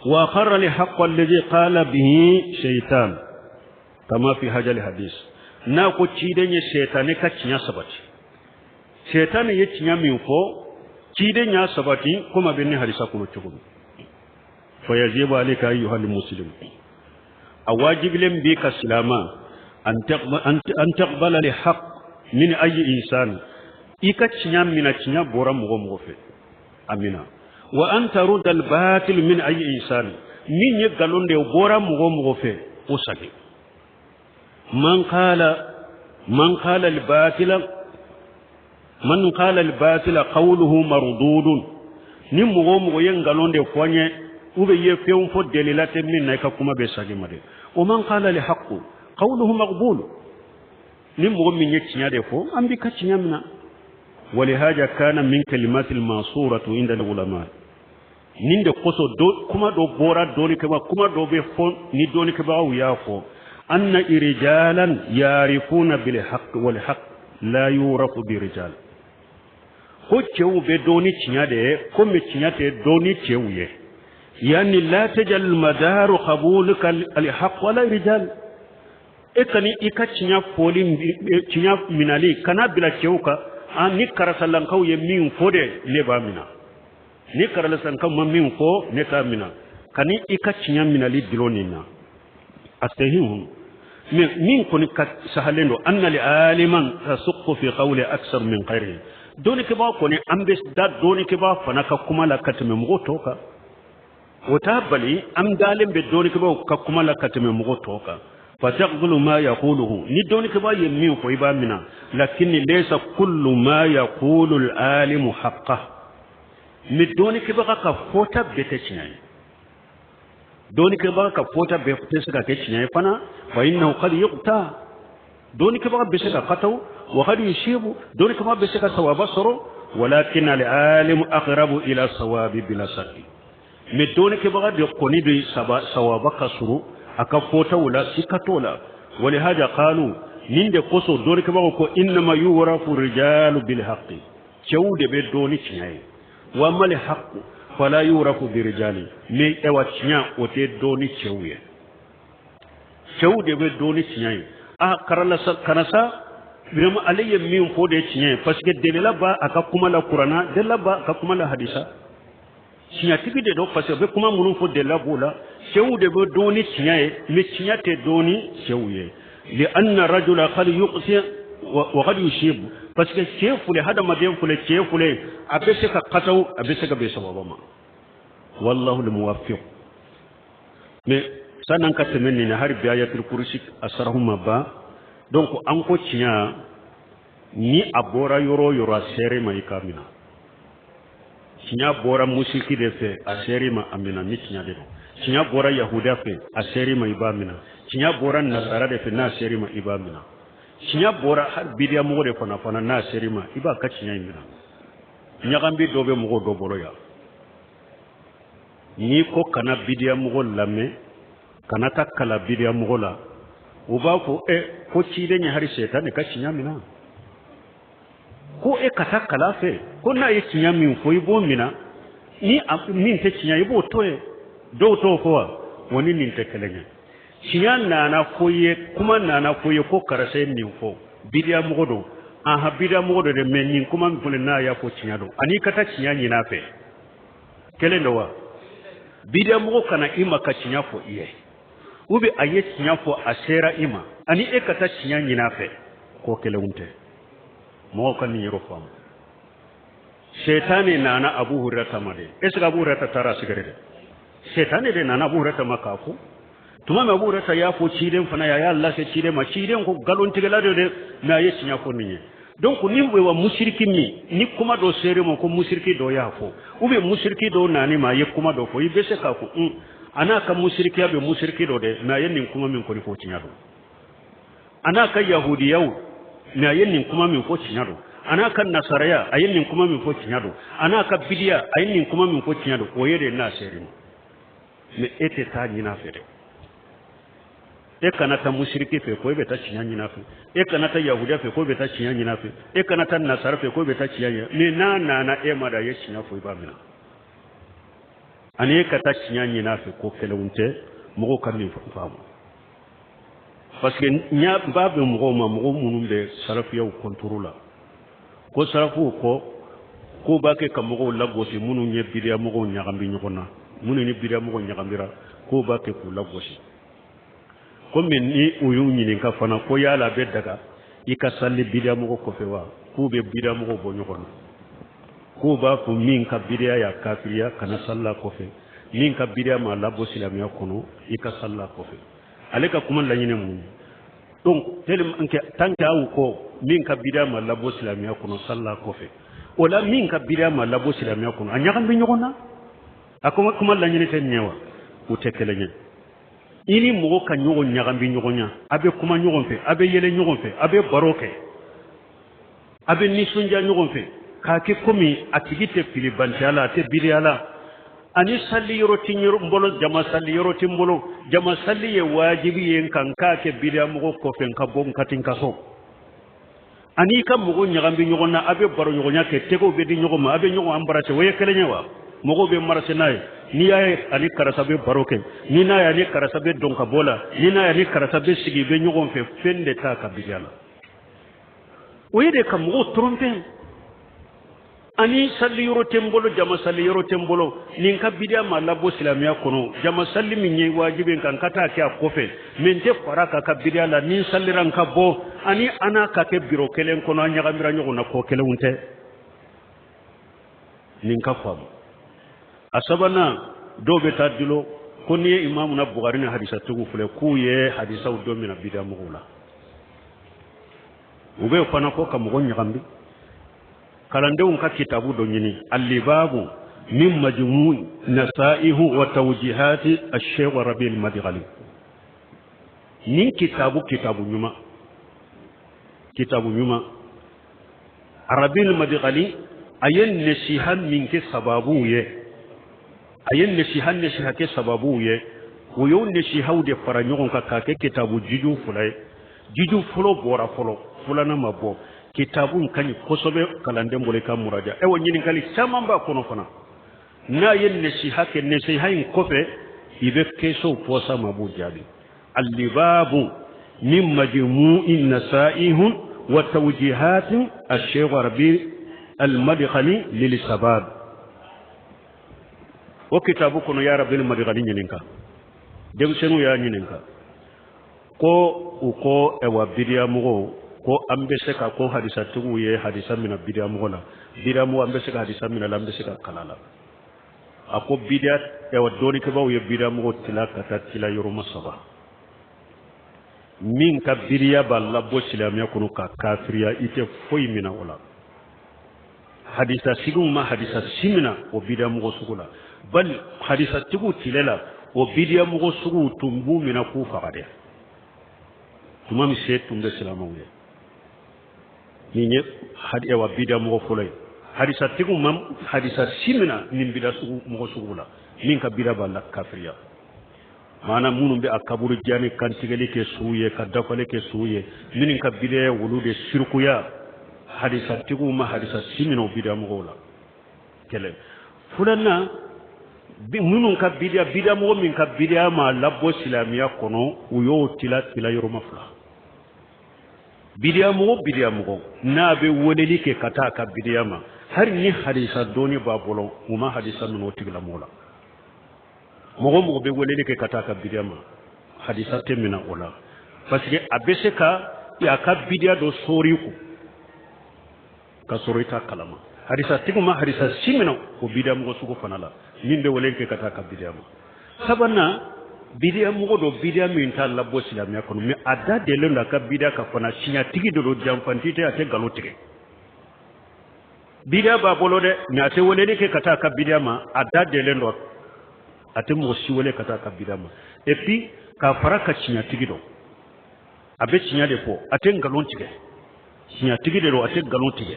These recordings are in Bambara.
Wa aqarra al-haqq alladhi qala bihi shaytan kama fi hadha al-hadis. N'a ko ciden ye shetani ka tiɲɛ sabati, shetani ye tiɲɛ min fɔ, ciden y'a sabati komi a bɛ nin hadisa kɔnɔ cogo min. Fa yajibu alayka ayyuhal muslim, a wajibilen b'i kan silama, an taqbala al-haqq min ayyi insan, i ka tiɲɛ mina, tiɲɛ bɔra mɔgɔ mɔgɔ fɛ, a mina. Wa an tarudda al-batil min ayyi insan, min ye nkalon de ye, o bɔra mɔgɔ mɔgɔ fɛ, o sagi. Man qala al-batila, man qala al-batila qawluhu mardudun. Ni mɔgɔ o mɔgɔ ye nkalon de fɔ an ye, ou bien ye fɛn fɔ delila tɛ min na, i ka kuma bɛ sagi ma de. Wa man qala al-haqq qawluhu maqbul, ni mɔgɔ min ye tiɲɛ de fɔ, an b'i ka tiɲɛ minɛ. ولهذا كان من كلمات المأثورة عند العلماء. Nin de kosɔn do kuma dɔ bɔra dɔnnikɛbaga, kuma dɔ bɛ fɔ ni dɔnnikɛbagaw y'a fɔ: أن رجالا يعرفون بالحق والحق لا يعرف برجال. Ko cɛw bɛ dɔn ni tiɲɛ de ye, komi tiɲɛ tɛ dɔn ni cɛw ye. يعني لا تجعل مدار قبولك الحق على رجال. E kani i ka tiɲɛ fɔli, tiɲɛ minali kana bila cɛw kan. An ni karisalankaw ye min fɔ de, ne b'a mina, ni karisalankaw ma min fɔ, ne t'a mina. Kani i ka tiɲɛ minali dulon nin na, a tɛ mais min kɔni ka sahalen don. أن العالم تثق في قوله أكثر من غيره. Dɔnnikɛbaga kɔni, an bɛ da dɔnnikɛbaga fana ka kuma la ka tɛmɛ mɔgɔ tɔw kan. O t'a bali an dalen bɛ dɔnnikɛbagaw ka kuma la ka tɛmɛ mɔgɔ tɔw kan. فتقبل ما يقوله, ni dɔnnikɛbaga ye min fɔ, i b'a mina. لكن ليس كل ما يقول العالم حقا. Mais dɔnnikɛbaga ka fɔta bɛɛ tɛ tiɲɛ ye, dɔnnikɛbaga ka fɔta bɛɛ tɛ se ka kɛ tiɲɛ ye fana. فإنه قد يخطئ, dɔnnikɛbaga bɛ se ka kataw. وقد يصيب, dɔnnikɛbaga bɛ se ka sawaba sɔrɔ. ولكن العالم أقرب إلى الصواب بلا شك. Mais dɔnnikɛbaga de kɔni bɛ sawaba ka surun a ka fɔtaw la, sika t'o la. ولهذا قالوا, nin de kosɔn dɔnnikɛbagaw ko: إنما يعرف الرجال بالحق, cɛw de bɛ dɔn ni tiɲɛ ye. وأما الحق فلا يعرف برجال. Mais ɛwa, tiɲɛ o tɛ dɔn ni cɛw ye, cɛw de bɛ dɔn ni tiɲɛ ye. A karalasa karasa, vraiment ale ye min fɔ de ye tiɲɛ ye, parce que delila b'a a ka kuma la kuranna, delila b'a a ka kuma la hadisa, tiɲɛtigi de don, parce que a bɛ kuma minnu fɔ, delila b'o la. Cɛw de bɛ dɔn ni tiɲɛ ye, mais tiɲɛ tɛ dɔn ni cɛw ye. لأن الرجل قد يخطئ وقد يصيب, parce que cɛ fule, hadamaden fule, cɛ fule, a bɛ se ka kataw, a bɛ se ka bɛn sababa ma. والله الموفق. Mais san'an ka tɛmɛ nin na, hali bi ayatul kursi a sarahu ma ban. Donc an ko tiɲɛ, ni a bɔra yɔrɔ o yɔrɔ, a sɛrɛ ma, i k'a minɛ. Tiɲɛ bɔra musiki de fɛ, a sɛrɛ ma, a minɛ ni tiɲɛ de don. Tiɲɛ bɔra yahuda fɛ, a sɛrɛ ma, i b'a minɛ. Tiɲɛ bɔra nasara de fɛ, n'a sɛrɛ ma, i b'a minɛ. Tiɲɛ bɔra hali bidiyamɔgɔ de fana, n'a sɛrɛ ma, i b'a ka tiɲɛ in minɛ. Ɲagambi dɔ bɛ mɔgɔw dɔ bolo yan. N'i ko kana bidiyamɔgɔ lamɛn, kana taa kala bidiyamɔgɔ la, u b'a fɔ ɛ ko ciden ye hali sɛtanɛ ka tiɲɛ minɛ, ko e ka taa kala fɛ, ko n'a ye tiɲɛ min fɔ, i b'o minɛ, ni min tɛ tiɲɛ, i b'o to yen. Dɔw t'o fɔ wa? O ni nin tɛ kelen ye. Tiɲɛ nana fɔ i ye, kuma nana fɔ i ye ko karisa ye nin fɔ, bidiyamɔgɔ don. Aha, bidiyamɔgɔ don dɛ, mais nin kuma min filɛ, n'a y'a fɔ, tiɲɛ don. Ani i ka taa tiɲɛ ɲini a fɛ, kelen don wa? Bidiyamɔgɔ kana i ma ka tiɲɛ fɔ i ye, ou bien a ye tiɲɛ fɔ, a sera i ma, ani e ka taa tiɲɛ ɲini a fɛ, ko kelenw tɛ. Mɔgɔw ka nin yɔrɔ faamu. Shetani nana Abu Hurairata ma de. Est ce que Abu Hurairata taara sigɛrɛ dɛ? Shetani de nana Abu Hurairata ma k'a fɔ. Tuma min Abu Hurairata y'a fɔ ciden fana ye, a y'a lase ciden ma, ciden ko nkalontigɛla de dɛ, mais a ye tiɲɛ fɔ nin ye. Donc ni wa musiriki min ni kuma dɔ sera ma ko musiriki dɔ y'a fɔ, ou bien musiriki dɔ nana ma, a ye kuma dɔ fɔ, i bɛ se k'a fɔ un, a n'a ka musirikiya bɛ musiriki dɔ dɛ, mais a ye nin kuma min kɔni fɔ, tiɲɛ don. A n'a ka yahudiyaw, mais a ye nin kuma min fɔ, tiɲɛ don. A n'a ka nasaraya, a ye nin kuma min fɔ, tiɲɛ don. A n'a ka bidiya, a ye nin kuma min fɔ, tiɲɛ don. O ye de n'a sera ma. Mais e tɛ taa ɲini a fɛ dɛ. E kana taa musiriki fɛ ko e bɛ taa tiɲɛ ɲini a fɛ. E kana taa yahudiya fɛ ko e bɛ taa tiɲɛ ɲini a fɛ. E kana taa nasara fɛ ko e bɛ taa tiɲɛ ɲini. Mais n'a nana e ma da, a ye tiɲɛ fɔ, i b'a minɛ. Ani e ka taa tiɲɛ ɲini a fɛ, ko kelenw tɛ. Mɔgɔw ka nin faamu, parce que n b'a bɛ mɔgɔw ma, mɔgɔ minnu bɛ salafiyaw contre la, ko salafuw kɔ k'o b'a kɛ ka mɔgɔw lagosi, minnu ye bidiya mɔgɔw ɲagami ɲɔgɔn na, minnu ni bidiya mɔgɔw ɲagamira, k'o b'a kɛ k'u lagosi. Komi ni u y'u ɲininka fana ko yala a bɛ daga i ka sali bidiya mɔgɔ kɔfɛ wa, k'u bɛ bidiya mɔgɔw bɔ ɲɔgɔn na, k'u b'a fɔ min ka bidiya y'a kafiriya, kana salila kɔfɛ, min ka bidiya ma labɔ silamɛya kɔnɔ, i ka salila kɔfɛ. Ale ka kuma laɲini mun ye? Donc tellement que tant que aw ko min ka bidiya ma labɔ silamɛya kɔnɔ, salila kɔfɛ, o la min ka bidiya ma labɔ silamɛya kɔnɔ, a ɲagami bɛ ɲɔgɔn na. A kuma laɲini tɛ nin ye wa? U tɛ kelen ye. I ni mɔgɔ ka ɲɔgɔn ɲagami ɲɔgɔn na, a bɛ kuma ɲɔgɔn fɛ, a bɛ yɛlɛ ɲɔgɔn fɛ, a bɛ baro kɛ, a bɛ nisɔndiya ɲɔgɔn fɛ, k'a kɛ komi a tigi tɛ filibantiya la, a tɛ bidiya la. Ani sali yɔrɔ tɛ n bolo, jama sali yɔrɔ tɛ n bolo, jama sali ye wajibi ye n kan, n k'a kɛ bidiya mɔgɔ kɔfɛ, n ka bɔ n ka ti n ka so. Ani i ka mɔgɔ ɲagami ɲɔgɔn na, a bɛ baro ɲɔgɔnya kɛ, tɛgɛw bɛ di ɲɔgɔn ma, a bɛ ɲɔgɔn embrasser, o ye kelen ye wa? Mɔgɔw bɛ marcher n'a ye, n'i y'a ye ani karisa bɛ baro kɛ, ni n'a ye ani karisa bɛ dɔn ka bɔ la, ni n'a ye ani karisa bɛ sigi bɛ ɲɔgɔn fɛ, fɛn de t'a ka bidiya la. O ye de ka mɔgɔw tromper. Ani sali yɔrɔ tɛ n bolo, jama sali yɔrɔ tɛ n bolo, nin ka bidiya ma labɔ silamɛya kɔnɔ, jama sali min ye wajibi kan, n ka taa kɛ a kɔfɛ, mɛ n tɛ fara k'a ka bidiya la, ni n salira n ka bɔ, ani an n'a ka kɛ biro kelen kɔnɔ, an ɲagamira ɲɔgɔn na, ko kelenw tɛ. Nin ka faamu. A sabanan, dɔw bɛ taa dilo ko n'i ye imamu na Bukari ni hadisatigiw filɛ, k'u ye hadisaw dɔ minɛ bidiya mɔgɔw la. U bɛ fana ko ka mɔgɔ ɲagami. Kalandenw ka kitabu dɔ ɲini, alibabu min majmu nasaihu wa tawjihati ash-shaykh Rabi al-Madkhali. Nin kitabu, kitabu ɲuman, kitabu ɲuman, Rabi al-Madkhali a ye nasiha min kɛ sababuw ye, a ye nasiha kɛ sababuw ye, o y'o nasihaw de fara ɲɔgɔn kan k'a kɛ kitabu jiju fila ye. Jiju fɔlɔ bɔra fɔlɔ, filanan ma bɔ. Kitabu in ka ɲi kosɛbɛ kalanden bolo i ka muraja. Ayiwa, ɲininkali caman b'a kɔnɔ fana. N'a ye nasiha kɛ, nasiha in kɔfɛ i bɛ questionw poser ma, b'o jaabi. Alibabu min majmu'i nasaihun wa tawjihatin ash-shaykh Rabi al-Madkhali lil sabab. O kitabu kɔnɔ, ya Rabi al-Madkhali ɲininka, denmisɛnninw y'a ɲininka ko u ko ɛwa bidiya mɔgɔw ko an bɛ se ka ko hadisatigiw ye hadisa minɛ bidiya mɔgɔ la, bidiya mɔgɔ an bɛ se ka hadisa minɛ la, an bɛ se ka kala la. A ko bidiya, ɛwa dɔnnikɛbaaw ye bidiya mɔgɔ tila ka taa tila yɔrɔma saba. Min ka bidiya b'a labɔ silamɛya kɔnɔ ka kafiriya, i tɛ foyi minɛ o la. Hadisa sigiw ma hadisa si minɛ o bidiya mɔgɔ sugu la, bali hadisatigiw tile la, o bidiya mɔgɔ suguw tun b'u minɛ k'u faga dɛ, tuma min se tun bɛ silamɛw ye. Nin ye ɛwa bidiya mɔgɔ fɔlɔ ye. Hadisatigiw ma hadisa si minɛ nin bidiya sugu mɔgɔ sugu la, min ka bidiya b'a la kafiriya. Maana minnu bɛ a kaburu diya ni kantigɛli kɛ su ye, ka dafali kɛ su ye, minnu ka bidiya ye wulu de sirikuya, hadisatigiw ma hadisa si minɛ o bidiya mɔgɔw la. Kɛlɛ filanan, minnu ka bidiya, bidiya mɔgɔ min ka bidiya ma labɔ silamɛya kɔnɔ, u y'o tila tila yɔrɔma fila. Bidiya mɔgɔ, bidiya mɔgɔ n'a bɛ weleli kɛ ka taa a ka bidiya ma, hali ni hadisa dɔɔni b'a bolo, u ma hadisa minɛ o tigilamɔgɔ la. Mɔgɔ mɔgɔ bɛ weleli kɛ ka taa a ka bidiya ma, hadisa tɛ minɛ o la, parce que a bɛ se ka a ka bidiya dɔ sɔɔri kun ka sɔrɔ i t'a kalama. Hadisa tigiw ma hadisa si minɛ o bidiya mɔgɔ sugu fana la, min bɛ weleli kɛ ka taa a ka bidiya ma. Sabanan, bidiya mɔgɔ dɔ, bidiya min t'a labɔ silamɛya kɔnɔ, mais a da delen don a ka bidiya ka fana, siɲɛtigi de don, janfanti tɛ, a tɛ nkalon tigɛ. Bidiya b'a bolo dɛ, mais a tɛ weleli kɛ ka taa a ka bidiya ma, a da delen don, a tɛ mɔgɔ si wele ka taa a ka bidiya ma. Et puis k'a fara ka tiɲɛtigi dɔn, a bɛ tiɲɛ de fɔ, a tɛ nkalon tigɛ, tiɲɛtigi de don, a tɛ nkalon tigɛ.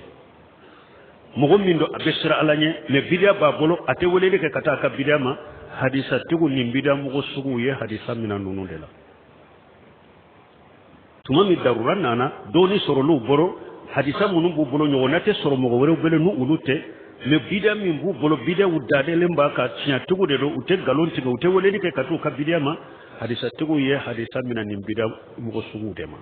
Mɔgɔ min don, a bɛ siran Ala ɲɛ, mais bidiya b'a bolo, a tɛ weleli kɛ ka taa a ka bidiya ma. Hadisatigiw nin bidiya mɔgɔ suguw ye hadisa minɛ ninnu de la. Tuma min darura nana, dɔɔni sɔrɔl'u bolo, hadisa minnu b'u bolo ɲɔgɔnna tɛ sɔrɔ mɔgɔ wɛrɛw bolo n'u olu tɛ, Mais bidiya min b'u bolo, bidiyaw dadelen b'a kan, tiɲɛtigiw de don, u tɛ nkalon tigɛ, u tɛ weleli kɛ ka t'u ka bidiya ma. Hadisatigiw ye hadisa minɛ nin bidiya mɔgɔ suguw de ma.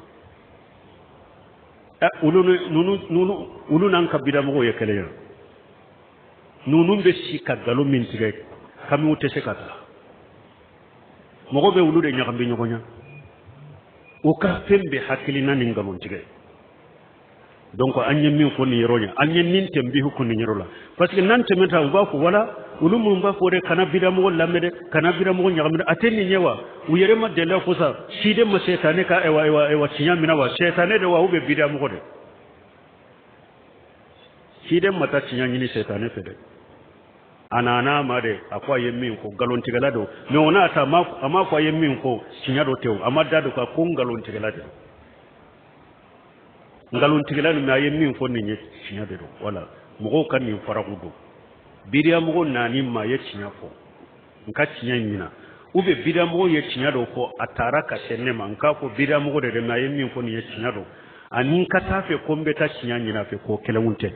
Olu ninnu, olu n'an ka bidiya mɔgɔw ye kelen ye. Ninnu bɛ si ka nkalon min tigɛ, kamiw tɛ se ka taa. Mɔgɔ bɛ olu de ɲagami ɲɔgɔn na, u ka fɛn bɛ hakilina ni nkalon tigɛ. Donc an ye min fɔ nin yɔrɔ ye, an ye nin tɛnbihu kun nin yɔrɔ la, parce que n'an tɛmɛta, u b'a fɔ wala olu minnu b'a fɔ dɛ, kana bidamɔgɔ lamɛn dɛ, kana bidamɔgɔ ɲagami dɛ, a tɛ nin ye wa? U yɛrɛ ma deli fo sa ciden ma sɛtanɛ ka ewa ewa ewa tiɲɛ minɛ wa? Sɛtanɛ de wa, ou bien bidamɔgɔ de? Ciden ma taa tiɲɛ ɲini sɛtanɛ fɛ dɛ, a nana a ma de, a ko a ye min fɔ nkalontigɛla don. Mais o n'a ta, a ma fɔ a ye min fɔ tiɲɛ dɔ tɛ o, a ma da don ka ko nkalontigɛla de don, nkalontigɛla nin, a ye min fɔ nin ye tiɲɛ de don. Wala mɔgɔw ka nin faraku don. Bidiyamɔgɔ naani ma ye tiɲɛ fɔ, n ka tiɲɛ ɲina, ou bien bidiyamɔgɔ ye tiɲɛ dɔ fɔ, a taara ka se ne ma, n k'a fɔ bidiyamɔgɔ de dɛ, mais a ye min fɔ nin ye tiɲɛ don, ani n ka taa fɛ ko n bɛ taa tiɲɛ ɲini a fɛ, k'o kelenw tɛ.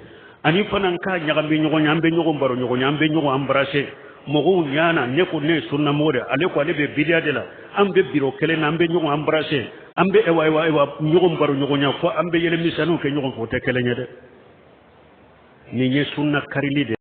Ani fana n k'a ɲagami ɲɔgɔn ye, an bɛ ɲɔgɔn baro ɲɔgɔn ye, an bɛ ɲɔgɔn embrasser mɔgɔw ɲana. Ne ko ne ye sunnamɔgɔ de, ale ko ale bɛ bidiya de la, an bɛ biro kelen na, an bɛ ɲɔgɔn embrasser, an bɛ ewa ewa ewa ɲɔgɔn baro ɲɔgɔn ɲɛ, fo an bɛ yɛlɛmisɛnninw kɛ ɲɔgɔn fɛ, o tɛ kelen ye dɛ. Nin ye sunna karili de.